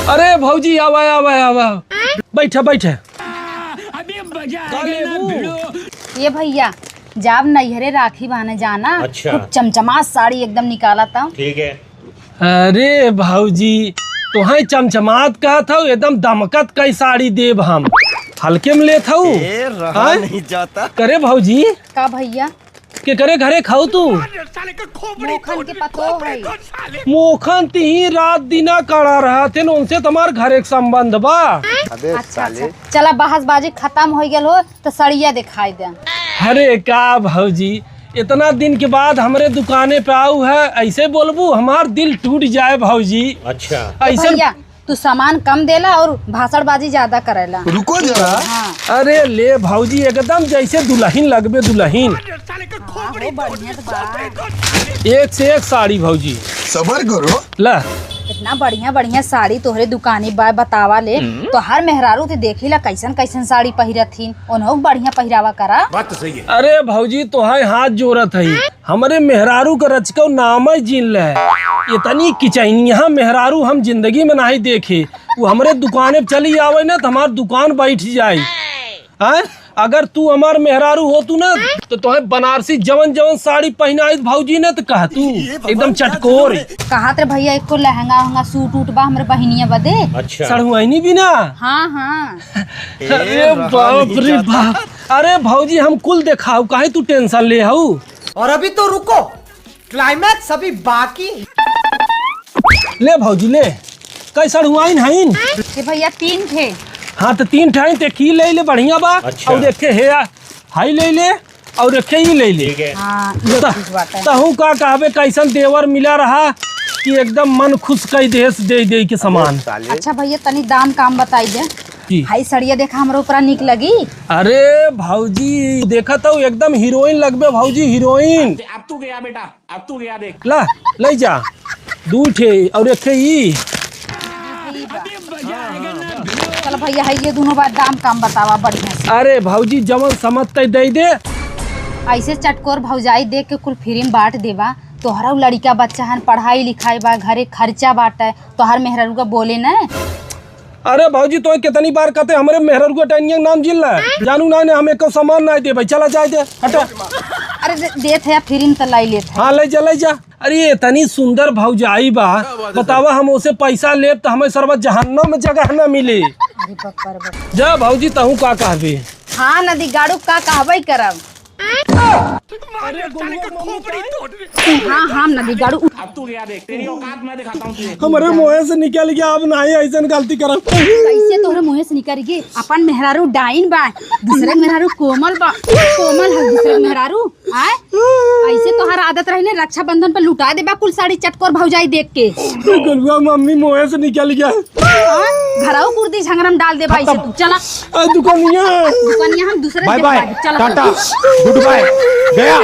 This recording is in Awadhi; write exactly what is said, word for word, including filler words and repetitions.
अरे भौजी, आवा, आवा, आवा। बैठा, बैठा। अभी मजा का आएगा ना लेबू? भिड़ो। ये भैया, जाब नैहरे राखी बांधे जाना, अच्छा। खूब चमचमात साड़ी एकदम निकाला था। ठीक है। अरे भौजी, तोहई चमचमात कहत हऊ, एकदम दमकत कई साड़ी देब हम। हल्के में लेत हऊ? ए, रहा आय? नहीं जाता। करे भौजी? का भैया? केकरे घरे खाऊ तू? मोखन के पतोह है। मोखन तिही रात दिना कड़ा रहत है, उनसे तुम्हार घरे के संबंध बा। अबे अच्छा, साले। अच्छा। चला, बहसबाजी खत्म हो गल हो, तो सड़िया दिखाई दे। अरे का भौजी, इतना दिन के बाद हमरे दुकाने पे आऊ है, ऐसे बोलबू, हमार दिल टूट जाए भौजी। अच्छा। ए ऐसे भैया, तू सामान कम देला और भाषणबाजी ज्यादा करेला। रुको जरा। हाँ। अरे ले भौजी, एकदम जैसे दुलहिन लगबे, दुलहिन। हाँ, हो बढ़िया तो बा। एक से एक साड़ी भौजी। सबर करो। ला। इतना बढ़िया बढ़िया साड़ी तोहरे दुकानी बा, बतावा ले। हम्म। तोहार मेहरारू ते देखी ला कैसन कैसन साड़ी पहिरत हिन, उन्हों बढ़िया पहिरावा करा। बात तो सही है। अरे भौजी, तोहार हाथ जोरत है, हमरे मेहरारू के रचकौ नाम ही जिन ले। इतनी किचैनिया मेहरारू हम जिंदगी में नाहीं देखे। वो हमरे दुकाने पे चली आवे ना, तो हमार दुकान बैठ जाई। हैं? अगर तू हमार मेहरारू होतू ना, तो तोहे बनारसी जवन जवन साड़ी पहिनाइत भौजी ने, तो कह तू ये भगवान एकदम क्या चटकोर। कहात रे भैया, एको लहंगा उहंगा सूट उट बा हमरे बहिनिया बदे? अच्छा। सड़ुआइनी भी ना? हाँ, हाँ। अरे ए, बाप रे बाप। अरे भौजी, हम कुल देखाऊ, काहे तू tension ले हऊ? और अभी तो रुको, climax अभी बाकी। ले भौजी, ले। कै सड़ुआइन हईन? ये भैया, तीन ठे। हाँ, तो तीन ठे हईन, ते की ले ले, बढ़िया बा। अच्छा। और देखे हे, आ, हाई ले ले, और देखे ई ले ले। ठीक है। हाँ, ये त-, ठीक बात है। तहू का कहबे, कैसन देवर मिला रहा कि एकदम मन खुश कई देस दे दे के सामान। अच्छा भैया, तनी दाम काम बताई दे। जी। हाई सड़िया देखा, हमरा ऊपरा निक लगी। अरे भौजी, देखत हऊ, एकदम हीरोइन लगबे भौजी, हीरोइन। अब तू गया बेटा। अब तू गया देख। ला, ले जा। दू ठे और एक ठे ई। चल भैया, है ये दोनों बात दाम काम बतावा बढ़िया से। अरे भौजी, जवन समझ तै दे दे। ऐसे चटकोर भौजाई देख के कुल free में बांट देबा। तोहरा लड़िका बच्चा हन, पढ़ाई लिखाई बा, घरे खर्चा बाटे, तोहर मेहरारू का बोले न। अरे भौजी, तोहे कितनी बार कहते, हमरे मेहररुआ डाइनिया के नाम जिन ला। जानू ना ने, हम एको सामान ना दे भाई, चला जाए दे, हटा। अरे दे, देत है, free में त लाई लेत है। हाँ, ले जा, ले जा। अरे, इतनी सुंदर भौजाई बा, क्या बात है बतावा, सर? हम ओसे पैसा लेब त हमें सरवा जहन्नम में जगह ना मिले। अरे बप्पा रे बप्पा। जा भौजी, तहू का कहबे? हाँ, नदी गाड़ू का कहबे करब। अरे, गोलुआ मम्मी का? हाँ, हाँ, नदी गाड़ू। अब तू गया देख, तेरी औकात मैं दिखाता हूँ तुझे। हमरे मुँहे से निकल गया, अब नाहीं ऐसन गलती करब। कैसे तोहरे मुँहे से निकल गई? अपन मेहरारू डाइन बा, दूसरे मेहरारू कोमल बा, कोमल है दूसरे मेहरारू। आय? ऐसे तोहर आदत रही ने, रक्षाबंधन पे लुटा देबा कुल साड़ी चटकोर भौजाई देख के। गोलुआ मम्मी मुँहे से निकल गया। हाँ? घरऊ कुर्दी झंगरम डाल देबा ऐसे तू। चला। आ, दुकानिया। दुकानिया हम दूसरे bye bye, जगह चला। टाटा, good bye, गया।